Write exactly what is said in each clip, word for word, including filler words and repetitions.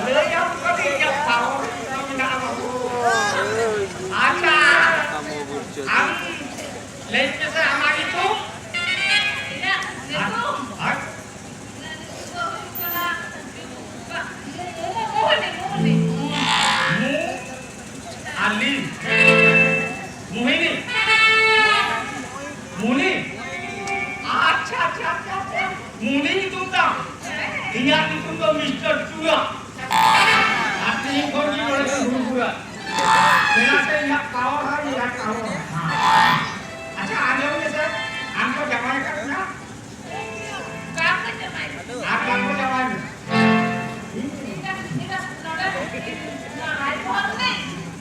ᱞᱟᱹᱭᱟᱢ ᱠᱟᱹᱱᱟᱹᱧ, ᱤᱧᱟᱹᱜ power ᱢᱮᱱᱟᱜᱼᱟ, ᱵᱟᱹᱵᱩ᱾ ᱟᱪᱪᱷᱟ, ᱟᱢ ᱞᱟᱹᱭ ᱢᱮᱥᱮ, ᱟᱢᱟᱜ ᱧᱩᱛᱩᱢ? ᱤᱧᱟᱹᱜ ᱧᱩᱛᱩᱢ? ᱟᱨ? ᱤᱧᱟᱹᱜ ᱧᱩᱛᱩᱢ ᱫᱚ ᱦᱩᱭᱩᱜ ᱠᱟᱱᱟ ᱢᱩ-, ᱢᱩ-, ᱢᱩ-, ᱢᱩ-, ᱢᱩ-, ᱟᱨ ᱞᱤ? ᱢᱳᱦᱤᱱᱤ? ᱢᱩᱱᱤ? ᱟᱪᱪᱷᱟ, ᱟᱪᱪᱷᱟ, ᱟᱪᱪᱷᱟ, ᱟᱪᱪᱷᱟ᱾ ᱢᱩᱱᱤ ᱧᱩᱛᱩᱢ ᱛᱟᱢ? ᱤᱧᱟᱹᱜ ᱧᱩᱛᱩᱢ ᱫᱚ ᱢᱤᱥᱴᱟᱨ ᱪᱩᱨᱟ᱾ ᱟᱨ ᱛᱮᱦᱮᱧ ᱠᱷᱚᱱ ᱜᱮ ᱱᱚᱰᱮ ᱫᱚ ᱦᱩᱲᱩ ᱪᱩᱨᱟ᱾ ᱪᱮᱫᱟᱜ ᱥᱮ ᱤᱧᱟᱹᱜ power ᱦᱚᱸ ᱤᱧᱟᱹᱜ power᱾ ᱟᱪᱪᱷᱟ, ᱟᱸᱡᱚᱢ ᱢᱮᱥᱮ, ᱟᱢ ᱠᱚ ᱡᱟᱶᱟᱭ ᱟᱠᱟᱫ ᱢᱮᱭᱟ? ᱵᱟᱝ ᱠᱚ ᱡᱟᱶᱟᱭ ᱟᱠᱟᱫ ᱢᱮᱭᱟ᱾ ᱟᱨ ᱵᱟᱝ ᱠᱚ ᱡᱟᱶᱟᱭ ᱢᱮᱭᱟ? ᱤᱧ ᱫᱚ, ᱤᱧ ᱫᱚ ᱱᱚᱰᱮ ᱱᱚᱣᱟ ᱨᱟᱡᱽᱵᱷᱚᱵᱚᱱ ᱨᱮ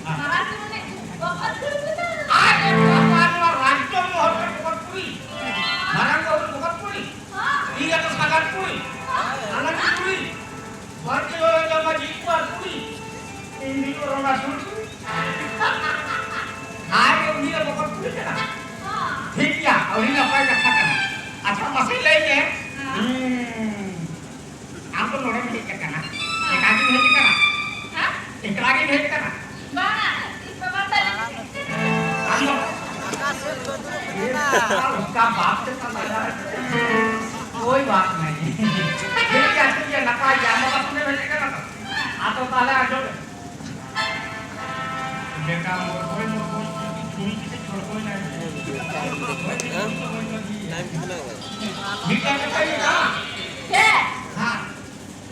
ᱢᱟᱨᱟᱝ ᱠᱚ ᱢᱟᱱᱮ ᱵᱚᱠᱚᱛ ᱠᱩᱲᱤ ᱠᱟᱱᱟ᱾ ᱟᱨ ᱮ ᱵᱟᱵᱟ, ᱱᱚᱣᱟ ᱨᱟᱡᱽ ᱫᱚ ᱢᱚᱦᱚᱨ ᱨᱮ ᱵᱚᱠᱚᱛ ᱠᱩᱲᱤ᱾ ᱢᱟᱨᱟᱝ ᱵᱟᱹᱵᱩ ᱵᱚᱠᱚᱛ ᱠᱩᱲᱤ᱾ ᱦᱚᱸ᱾ ᱤᱧ ᱫᱚ ᱥᱟᱜᱟᱛ ᱠᱩᱲᱤ᱾ ᱦᱚᱸ᱾ ᱟᱞᱟᱝ ᱠᱩᱲᱤ᱾ ᱵᱟᱨ ᱠᱤᱞᱳ ᱨᱮ ᱡᱚᱢᱟ ᱡᱤᱞ ᱠᱚ ᱟᱨ ᱠᱩᱲᱤ᱾ ᱤᱧ ᱫᱚ ᱚᱱᱟ ᱥᱩᱨ ᱠᱩᱲᱤ᱾ ᱟᱨ ᱩᱱᱤ ᱫᱚ ᱵᱚᱠᱚᱛ ᱠᱩᱲᱤ ᱠᱟᱱᱟ᱾ ᱦᱚᱸ᱾ ᱴᱷᱤᱠ ᱜᱮᱭᱟ, ᱟᱹᱰᱤ ᱱᱟᱯᱟᱭ ᱠᱟᱛᱷᱟ ᱠᱟᱱᱟ᱾ ᱟᱪᱪᱷᱟ, ᱢᱟᱥᱮ ᱞᱟᱹᱭ ᱢᱮ᱾ ᱦᱮᱸ᱾ ᱦᱩᱸ᱾ ᱟᱢ ᱫᱚ ᱱᱚᱰᱮᱢ ᱦᱮᱡ ᱟᱠᱟᱱᱟ? ᱮᱠᱞᱟ ᱜᱮᱢ ᱦᱮᱡ ᱟᱠᱟᱱᱟ? ᱦᱮᱸ? ᱮᱠᱞᱟ ᱜᱮᱢ ᱦᱮᱡ ᱟᱠᱟᱱᱟ? ᱵᱟᱝᱟ, ᱤᱧ ᱵᱟᱵᱟ ᱛᱟᱞᱤᱧ ᱦᱮᱡ ᱟᱠᱟᱱᱟ᱾ ᱟᱢ ᱫᱚ? ᱚᱱᱠᱟ ᱵᱟᱯ ᱪᱮᱛᱟᱱ ᱫᱟᱭᱟ᱾ ᱠᱳᱭ ᱵᱟᱛ ᱱᱟᱦᱤᱸ᱾ ᱴᱷᱤᱠ ᱜᱮᱭᱟ, ᱴᱷᱤᱠ ᱜᱮᱭᱟ, ᱱᱟᱯᱟᱭ ᱜᱮ᱾ ᱟᱢ ᱵᱟᱵᱟ ᱥᱚᱸᱜᱮᱢ ᱦᱮᱡ ᱟᱠᱟᱱᱟ ᱛᱚ? ᱟᱫᱚ ᱛᱟᱦᱞᱮ ᱟᱸᱡᱚᱢ ᱢᱮ᱾ ᱵᱮᱴᱟ ᱢᱚᱨᱠᱚᱡ ᱢᱚᱨᱠᱚᱡ ᱪᱩᱲᱤ ᱠᱟᱛᱮ ᱪᱷᱚᱲᱠᱚᱭ ᱱᱟᱭ᱾ ᱴᱟᱭᱤᱢ ᱠᱤᱛᱱᱟ ᱦᱩᱭ ᱜᱟᱭᱟ? ᱢᱤᱫᱴᱟᱝ ᱠᱟᱛᱷᱟᱧ ᱢᱮᱛᱟᱢᱟ᱾ ᱪᱮᱫ? ᱦᱮᱸ᱾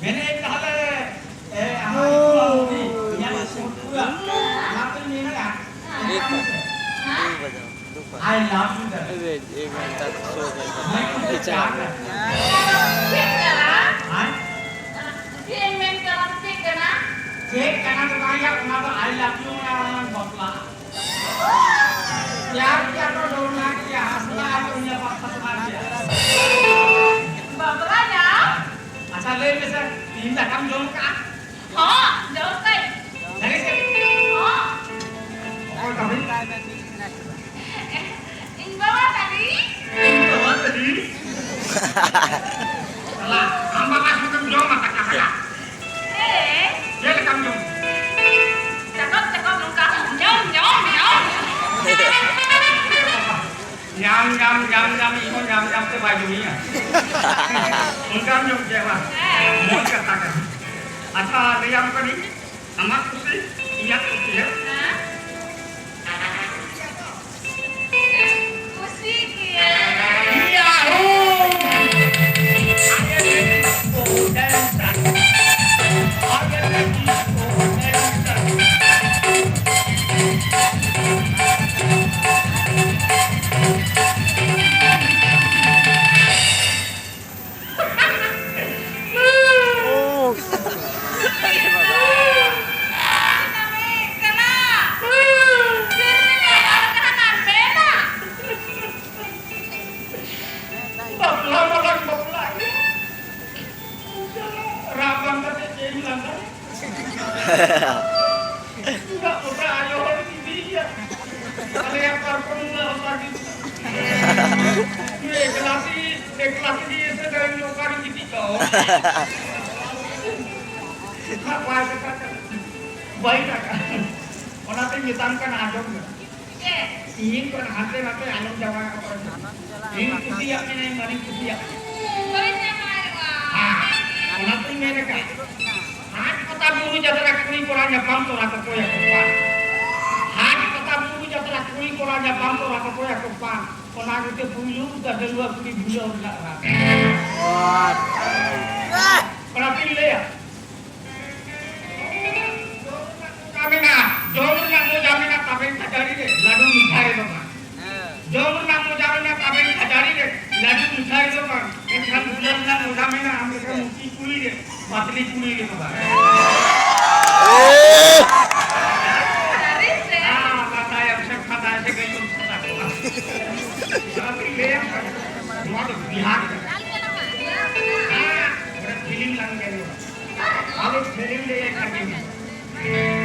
ᱢᱮᱱᱮᱫ ᱛᱟᱦᱞᱮ, ᱮ, ᱟᱢᱟᱜ ᱧᱩᱛᱩᱢ ᱟᱞᱚᱢ ᱞᱟᱹᱭ, ᱤᱧᱟᱹᱜ ᱧᱩᱛᱩᱢ ᱯᱩᱨᱟᱹ᱾ ᱚᱱᱟ ᱛᱮᱧ ᱢᱮᱱᱟ, ᱦᱮᱸ᱾ ᱢᱮᱛᱟᱢ ᱥᱮ? ᱦᱮᱸ᱾ I love you, darling. ᱮᱠ ᱜᱷᱚᱱᱴᱟ ᱥᱚ ᱜᱷᱚᱱᱴᱟ᱾ ᱢᱟᱹᱭ, ᱛᱩᱢ ᱪᱮᱫ ᱠᱟᱱᱟ? ᱦᱮᱸ? ᱪᱮᱫ ᱮᱢ ᱢᱮᱱ ᱠᱟᱱᱟ? ᱪᱮᱫ ᱠᱟᱱᱟ? ᱪᱮᱫ ᱠᱟᱱᱟ ᱫᱚ ᱵᱟᱝ ᱭᱟ, ᱚᱱᱟ ᱫᱚ I love you ᱚᱱᱟ ᱨᱮᱱᱟᱜ ᱵᱟᱯᱞᱟ᱾ प्यार किया तो डरना क्या, हंसना है दुनिया पर फंसना क्या। ᱵᱟᱯᱞᱟ ᱧᱟ? ᱟᱪᱪᱷᱟ, ᱞᱟᱹᱭ ᱢᱮᱥᱮ, ᱛᱤᱦᱤᱧ ᱫᱟᱠᱟᱢ ᱡᱚᱢ ᱠᱟᱜᱼᱟ? ᱦᱚᱸ, ᱡᱚᱢ ᱠᱟᱜ ᱟᱹᱧ᱾ ᱥᱟᱹᱨᱤ ᱥᱮ? ᱦᱚᱸ᱾ ᱚᱠᱚᱭ ᱛᱟᱵᱤᱱ? ᱤᱧ ᱵᱟᱵᱟ ᱛᱟᱹᱞᱤᱧ᱾ ᱤᱧ ᱵᱟᱵᱟ ᱛᱟᱹᱞᱤᱧ? ᱥᱟᱞᱟ, ᱟᱢ ᱵᱟᱵᱟ ᱥᱩᱫᱷᱩᱢ ᱡᱚᱢ ᱟᱠᱟᱫᱟ, ᱦᱮᱸ? ᱦᱮᱸ᱾ ᱪᱮᱫ ᱞᱮᱠᱟᱢ ᱡᱚᱢ? ᱪᱟᱴᱚᱠ, ᱪᱟᱴᱚᱠ ᱱᱚᱝᱠᱟ᱾ ᱧᱟᱢ, ᱧᱟᱢ, ᱧᱟᱢ᱾ ᱧᱟᱢ, ᱧᱟᱢ, ᱧᱟᱢ, ᱧᱟᱢ, ᱤᱧ ᱦᱚᱸ ᱧᱟᱢ, ᱧᱟᱢ ᱛᱮ ᱵᱟᱭ ᱡᱚᱢᱤᱧᱟ᱾ ᱚᱱᱠᱟᱢ ᱡᱚᱢ ᱠᱮᱫᱟ ᱵᱟᱝ? ᱦᱮᱸ᱾ ᱢᱚᱡᱽ ᱠᱟᱛᱷᱟ ᱠᱟᱱᱟ᱾ ᱟᱪᱪᱷᱟ, ᱞᱟᱹᱭᱟᱢ ᱠᱟᱹᱱᱟᱹᱧ, ᱟᱢᱟᱜ ᱠᱩᱥᱤ, ᱤᱧᱟᱹᱜ ᱠᱩᱥᱤ, ᱦᱮᱸ? ᱦᱮᱸ? ᱠᱩᱥᱤ ᱜᱮᱭᱟ᱾ ᱭᱟᱦᱩ! ᱵᱟᱯᱞᱟ ᱢᱟᱞᱟᱝ ᱵᱟᱯᱞᱟ ᱜᱮ᱾ ᱨᱟᱜ ᱵᱟᱝ ᱠᱟᱛᱮ ᱪᱮᱫ ᱮᱢ ᱞᱟᱸᱫᱟᱭᱟ? ᱚᱲᱟᱜ ᱚᱲᱟᱜ ᱟᱭᱳ ᱦᱚᱲ ᱤᱫᱤᱭᱮᱭᱟ᱾ ᱟᱞᱮᱭᱟᱜ ᱯᱟᱨᱠᱚᱢ ᱩᱱᱟᱹᱜ ᱚᱥᱟᱨ ᱜᱮ᱾ ᱮᱠᱞᱟ ᱛᱮ, ᱮᱠᱞᱟ ᱛᱮᱜᱮ ᱮᱥᱮᱫ ᱨᱮ ᱚᱠᱟᱨᱮ ᱜᱤᱛᱤᱡ ᱠᱚᱜᱼᱟ? ᱵᱟᱭ ᱠᱟᱛᱷᱟ ᱠᱟᱱᱟ᱾ ᱵᱟᱭ ᱠᱟᱛᱷᱟ᱾ ᱚᱱᱟᱛᱮᱧ ᱢᱮᱛᱟᱢ ᱠᱟᱱᱟ, ᱟᱸᱡᱚᱢ ᱢᱮ᱾ ᱤᱧ ᱠᱷᱚᱱ ᱦᱟᱱᱛᱮ ᱱᱟᱛᱮ ᱟᱞᱚᱢ ᱪᱟᱵᱟᱭᱟ ᱚᱠᱚᱭ ᱦᱚᱸ᱾ ᱤᱧ ᱠᱩᱥᱤᱭᱟᱜ ᱢᱮᱭᱟ, ᱤᱧ ᱢᱟᱱᱮᱧ ᱠᱩᱥᱤᱭᱟᱜ ᱢᱮᱭᱟ᱾ ᱦᱮᱸ, ᱚᱱᱟᱛᱮᱧ ᱢᱮᱱ ᱟᱠᱟᱫ᱾ ᱦᱟᱴ ᱯᱟᱛᱟ ᱵᱩᱨᱩ ᱡᱟᱛᱨᱟ ᱠᱩᱲᱤ ᱠᱚᱲᱟ ᱧᱟᱯᱟᱢ ᱛᱚᱨᱟ ᱠᱚᱠᱚᱭᱟ ᱠᱚ ᱯᱟᱱ᱾ ᱦᱟᱴ ᱯᱟᱛᱟ ᱵᱩᱨᱩ ᱡᱟᱛᱨᱟ ᱠᱩᱲᱤ ᱠᱚᱲᱟ ᱧᱟᱯᱟᱢ ᱛᱚᱨᱟ ᱠᱚᱠᱚᱭᱟ ᱠᱚ ᱯᱟᱱ᱾ ᱚᱱᱟ ᱜᱮᱛᱚ ᱯᱩᱭᱞᱩ ᱰᱟᱺᱜᱩᱣᱟᱹ ᱠᱩᱲᱤ ᱵᱷᱩᱞᱟᱹᱣ ᱨᱮᱱᱟᱜ ᱨᱟᱱ᱾ ᱚᱱᱟᱛᱮᱧ ᱞᱟᱹᱭᱟ, ᱢᱚᱡᱟ ᱢᱮᱱᱟᱜᱼᱟ, ᱡᱚᱢ ᱨᱮᱱᱟᱜ ᱢᱚᱡᱟ ᱢᱮᱱᱟᱜᱼᱟ ᱛᱟᱵᱮᱱ ᱠᱷᱟᱹᱡᱟᱹᱲᱤ ᱨᱮ, ᱞᱟᱹᱰᱩ ᱢᱤᱴᱷᱟᱭ ᱫᱚ ᱵᱟᱝ᱾ ᱡᱚᱢ ᱨᱮᱱᱟᱜ ᱢᱚᱡᱟ ᱢᱮᱱᱟᱜᱼᱟ ᱛᱟᱵᱮᱱ ᱠᱷᱟᱹᱡᱟᱹᱲᱤ ᱨᱮ, ᱞᱟᱹᱰᱩ ᱢᱤᱴᱷᱟᱭ ᱫᱚ ᱵᱟᱝ᱾ ᱢᱮᱱᱠᱷᱟᱱ ᱫᱩᱞᱟᱹᱲ ᱨᱮᱱᱟᱜ ᱢᱚᱡᱟ ᱢᱮᱱᱟᱜᱼᱟ ᱟᱢ ᱞᱮᱠᱟ ᱢᱩᱪᱤ ᱠᱩᱲᱤ ᱨᱮ, ᱯᱟᱛᱞᱤ ᱠᱩᱲᱤ ᱨᱮ ᱫᱚ ᱵᱟᱝ᱾ ᱦᱮᱸ, ᱞᱟᱸᱫᱟᱭᱟᱢ ᱥᱮ ᱯᱷᱟᱸᱫᱟᱭ ᱥᱮ ᱜᱟᱹᱭ ᱠᱚᱢ ᱥᱟᱫᱟ ᱠᱚᱣᱟ᱾ ᱚᱱᱟᱛᱮᱧ ᱞᱟᱹᱭᱟᱢ ᱠᱟᱱᱟ, ᱱᱚᱣᱟ ᱫᱚ ᱵᱤᱦᱟᱨ ᱠᱟᱱᱟ᱾ ᱦᱮᱸ, ᱚᱸᱰᱮ ᱯᱷᱤᱞᱢ ᱞᱟᱝ ᱧᱮᱞ ᱧᱚᱜᱟ᱾ ᱟᱞᱮ ᱯᱷᱤᱞᱢ ᱞᱮ ᱮᱱᱮᱡ ᱠᱟᱱ ᱜᱮᱭᱟ᱾